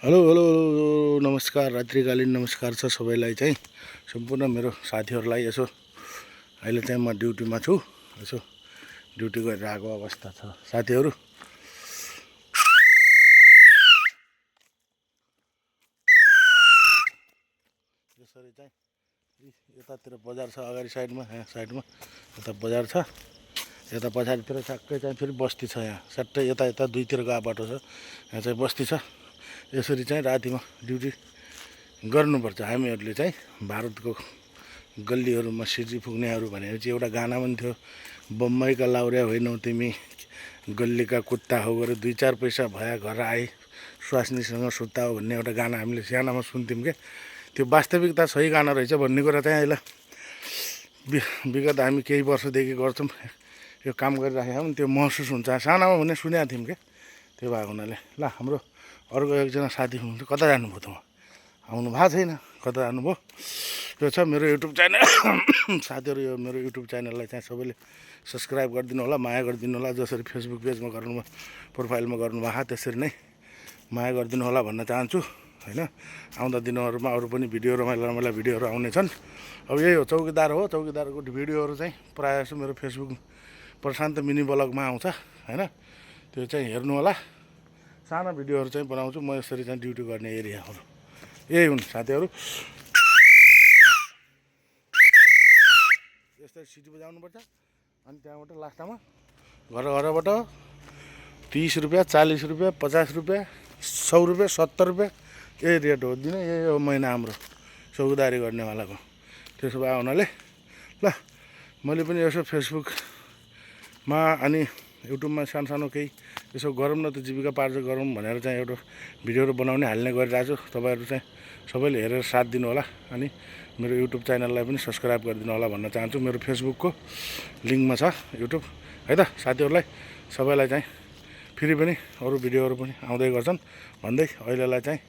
Hello hello hello नमस्कार, रात्रिकालीन नमस्कार छ सबैलाई चाहिँ सम्पूर्ण मेरो साथीहरूलाई। यसो अहिले चाहिँ म ड्युटीमा छु, यसो ड्युटी गरेर आएको अवस्था छ साथीहरू। यसरी चाहिँ यतातिर बजार छ, अगाडि साइडमा, यहाँ साइडमा यता बजार छ, यता पछाडितिर ठ्याक्कै चाहिँ फेरि बस्ती छ। यहाँ सट्टै यता यता दुईतिर गएको बाटो छ, यहाँ चाहिँ बस्ती छ। यसरी चाहिँ रातिमा ड्युटी गर्नुपर्छ हामीहरूले चाहिँ। भारतको गल्लीहरूमा सिटी पुग्नेहरू भनेर चाहिँ एउटा गाना पनि थियो, बम्बईका लाउर्या होइनौ तिमी, गल्लीका कुत्ता हो गरेर 2-4 पैसा भए घर आए, स्वास्नीसँग सुत्ता हो भन्ने एउटा गाना हामीले सानामा सुन्थ्यौँ के। त्यो वास्तविकता सही गाना रहेछ भन्ने कुरा चाहिँ अहिले विगत हामी केही वर्षदेखि गर्छौँ, यो काम गरिराखेका छौँ, त्यो महसुस हुन्छ। सानामा भने सुनेको थियौँ क्या, त्यो भएको हुनाले। ल, हाम्रो अर्को एकजना साथी हुनुहुन्छ, कता जानुभयो त? आउनु भएको छैन, कता जानुभयो? त्यो छ मेरो युट्युब च्यानल। साथीहरू, यो मेरो युट्युब च्यानललाई चाहिँ सबैले सब्सक्राइब गरिदिनु होला, माया गरिदिनु होला। जसरी फेसबुक पेजमा गर्नुभयो, प्रोफाइलमा गर्नुभएको त्यसरी नै माया गरिदिनु होला भन्न चाहन्छु होइन। आउँदा दिनहरूमा अरू पनि भिडियो रमाइलो रमाइलो भिडियोहरू आउनेछन्। अब यही हो, चौकीदार हो। चौकीदारको भिडियोहरू चाहिँ प्रायः जस्तो मेरो फेसबुक प्रशान्त मिनी ब्लगमा आउँछ होइन, त्यो चाहिँ हेर्नु होला। साना भिडियोहरू चाहिँ बनाउँछु म यसरी चाहिँ ड्युटी गर्ने एरियाहरू। यही हुन् साथीहरू। यस्तै सिटी बजाउनुपर्छ अनि त्यहाँबाट लास्टमा घर घरबाट 30 रुपियाँ, 40 रुपियाँ, 50 रुपियाँ, 100 रुपियाँ, 70 रुपियाँ यही रेट हो दिने। यही हो महिना हाम्रो चौकीदारी गर्नेवालाको। त्यसो भए हुनाले ल, मैले पनि यसो फेसबुकमा अनि युट्युबमा सानो सानो केही यसो गरौँ न त, जीविका पार्जन गरौँ भनेर चाहिँ एउटा भिडियोहरू बनाउने हाल्ने गरिरहेको छु। तपाईँहरू चाहिँ सबैले हेरेर साथ दिनु होला अनि मेरो युट्युब च्यानललाई पनि सब्सक्राइब गरिदिनु होला भन्न चाहन्छु। मेरो फेसबुकको लिङ्कमा छ युट्युब है त। साथीहरूलाई सबैलाई चाहिँ फेरि पनि अरू भिडियोहरू पनि आउँदै गर्छन् भन्दै अहिलेलाई चाहिँ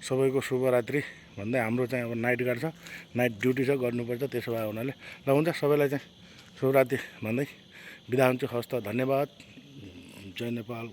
सबैको शुभरात्रि भन्दै, हाम्रो चाहिँ अब नाइट गार्ड छ, नाइट ड्युटी छ, गर्नुपर्छ। त्यसो भए हुनाले ल, हुन्छ, सबैलाई चाहिँ शुभरात्रि भन्दै बिदा हुन्छु। हस्त, धन्यवाद। जय नेपाल।